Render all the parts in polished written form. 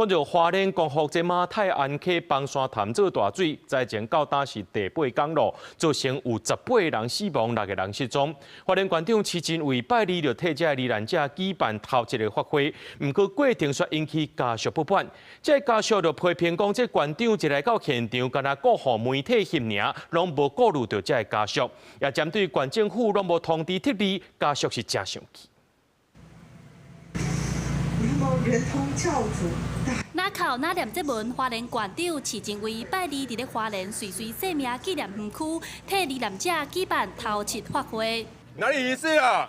講著花蓮光復這馬太鞍溪崩山潭做大水，災情到今是第八工咯，造成有18個人死亡，六個人失蹤。花蓮縣長徐榛蔚拜二就替這个罹難者舉辦頭七个法會，毋過過程卻引起家屬不滿。這個家屬就批評講，這縣長一來到現場，干焦顧予媒體翕爾，攏無顧慮著這个家屬，也針對縣政府攏無通知撤離，家屬是誠生氣。圓通教主。哪哭哪念這文，花蓮縣長徐榛蔚拜二佇咧花蓮歲歲生命紀念園區，替罹難者舉辦頭七法會。哪裡儀式啊？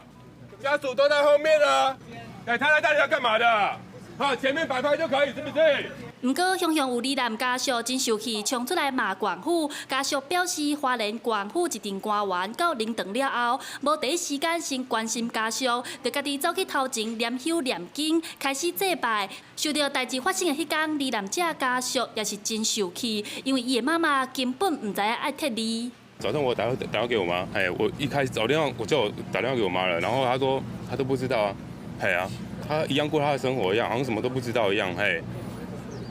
家屬都在後面啊！哎，他來到底要幹嘛的？好，前面擺拍就可以，是不是？毋過，雄雄有罹難家屬真受氣，衝出來罵縣府。家屬表示，花蓮縣府一陣官員到靈堂了後，無第一時間先關心家屬，就家己走去頭前念香念經，開始祭拜。受著代誌發生的彼工，罹難者家屬也是真受氣，因為伊的媽媽根本毋知影愛撤離。早上我打電話給我媽，哎，我一開始早電話我就打電話給我媽了，然後她說她都不知道啊，嘿啊，她一樣過她的生活一樣，好像什麼都不知道一樣，嘿。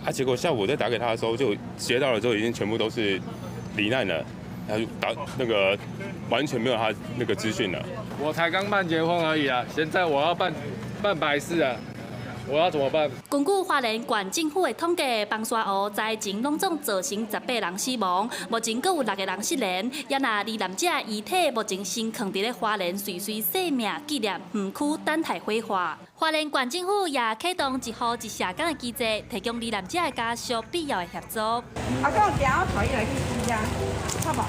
啊！結果下午我再打給他的時候，就接到了之後，已經全部都是罹難了，他就打那個完全沒有他那個資訊了。我才剛辦結婚而已啊，現在我要辦白事啊，我要怎麼辦？根據花蓮縣政府的統計，崩沙湖災情攏總造成18人死亡，目前閣有六個人失聯。也若罹難者遺體目前先囥佇咧花蓮歲歲生命紀念園區等待火化。花蓮縣政府也啟動一戶一社工的機制，提供罹難者的家屬必要的協助。阿公，行我帶伊來去遮，好無？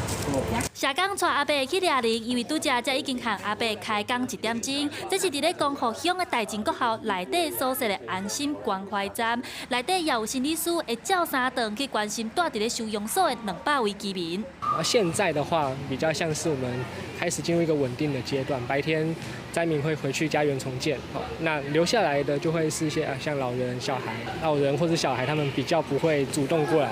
社工帶阿伯去掠人，因為拄才才已經和阿伯開講一點鐘。這是佇咧光復鄉的大前國校內底所設的安心關懷站，內底也有心理師會照三頓去關心蹛佇咧收容所的200位居民。而現在的話，比較像是我們開始進入一個穩定的階段，白天災民會回去家園重建，好，那留下來的就會是一些啊，像老人、小孩、老人或者小孩，他們比較不會主動過來，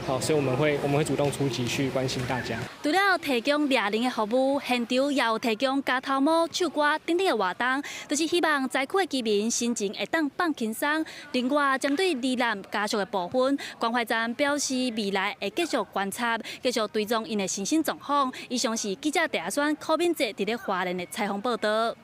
好，所以我們會主動出擊去關心大家。除了提供掠人的服務，現場也有提供加頭毛、唱歌等等的活動，就是希望災區的居民心情會當放輕鬆。另外，針對罹難家屬的部分，關懷站表示未來會繼續觀察，繼續追蹤𪜶的身心狀況。以上是記者鄭阿宣、柯敏哲佇咧花蓮的採訪報導。